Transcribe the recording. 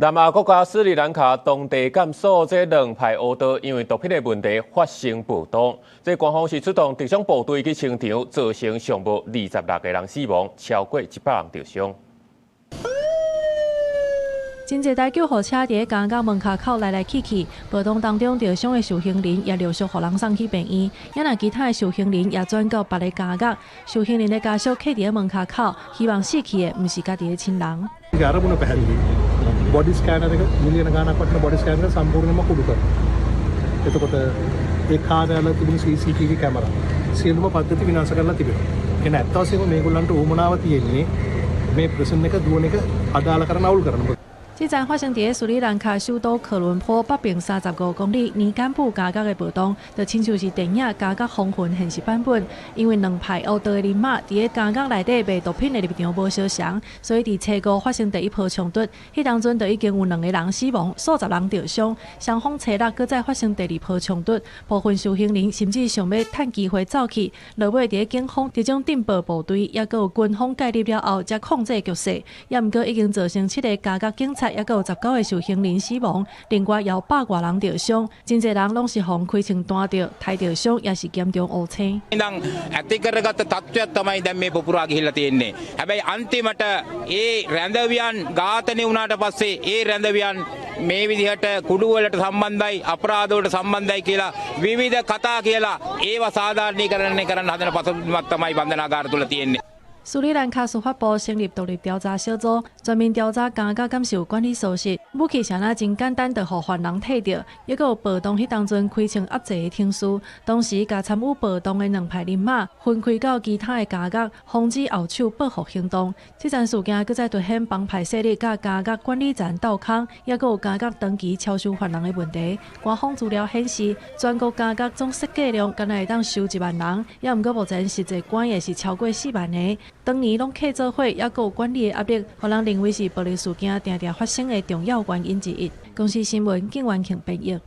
南亞國家斯里蘭卡當地監所這兩派烏道因為毒品的問題發生暴動，這官方是出動特種部隊去清場，造成上無26個人死亡，超過100人受傷。真濟台救護車佇監獄門口來來去去，暴動當中受傷的受刑人也陸續予人送去病院，也若其他的受刑人也轉到別個監獄。受刑人的家屬徛佇門口，希望死去的毋是家己的親人。 අරමුණ පැහැදිලි. Body scanner එක මිලියන ගාණක් වටින බොඩි ස්කෑනර් එක සම්පූර්ණයෙන්ම කුඩු කරනවා. එතකොට ඒ කාර්යාලය තිබුණු CCTV camera සියලුම පද්ධති විනාශ කරලා තිබෙනවා. ඒ කියන්නේ ඇත්ත වශයෙන්ම මේගොල්ලන්ට උවමනාව තියෙන්නේ මේ ප්‍රිසන් එක දුවන එක අදාළ කරන අවුල් කරන. 這場發生佇斯里蘭卡首都科倫坡北邊35公里尼甘布監獄的暴動，就親像是電影《監獄風雲》現實版本。因為兩派烏道的人馬佇咧監獄內底賣毒品的立場無相仝，所以佇初五發生第一波衝突。彼當陣就已經有兩個人死亡，數十人受傷。雙方初六閣再發生第二波衝突，部分受刑人甚至想欲趁機會走去，落尾佇咧警方特種偵報部隊，抑閣有軍方介入了後，才控制局勢。也毋過已經造成七個監獄警察，抑閣有19個受刑人死亡，另外有百外人受傷，真濟人攏是予人開槍彈著、刣著傷，抑是嚴重烏青。 ඉඳන් ඇති කරගත්ත තත්ත්වයක් තමයි දැන් මේ පුපුරා ගිහිල්ලා තියෙන්නේ. හැබැයි අන්තිමට ඒ රැඳවියන් ඝාතනය වුණාට පස්සේ ඒ රැඳවියන් මේ විදිහට කුඩු වලට සම්බන්ධයි, අපරාධ වලට සම්බන්ධයි කියලා විවිධ කතා කියලා ඒවා සාධාරණීකරණය කරන්න හදන පසුබිමක් තමයි බන්ධනාගාර තුල තියෙන්නේ. 斯里蘭卡司法部成立獨立調查小組，全面調查監獄敢是有管理疏失。武器是按怎真簡單就予犯人提著，抑閣有暴動彼當陣開槍壓制的程序。同時，共參與暴動的兩派人馬分開到其他的監獄，防止後手報復行動。這樁事件閣再凸顯幫派勢力佮監獄管理層鬥空，抑閣有監獄長期超收犯人的問題。官方資料顯示，全國監獄總設計量敢若會當收1萬人，抑毋過目前實際關的是超過4萬个。長年攏客做伙，抑閣有管理的壓力，予人認為是暴力事件定定發生的重要原因之一。公視新聞，景元慶編譯。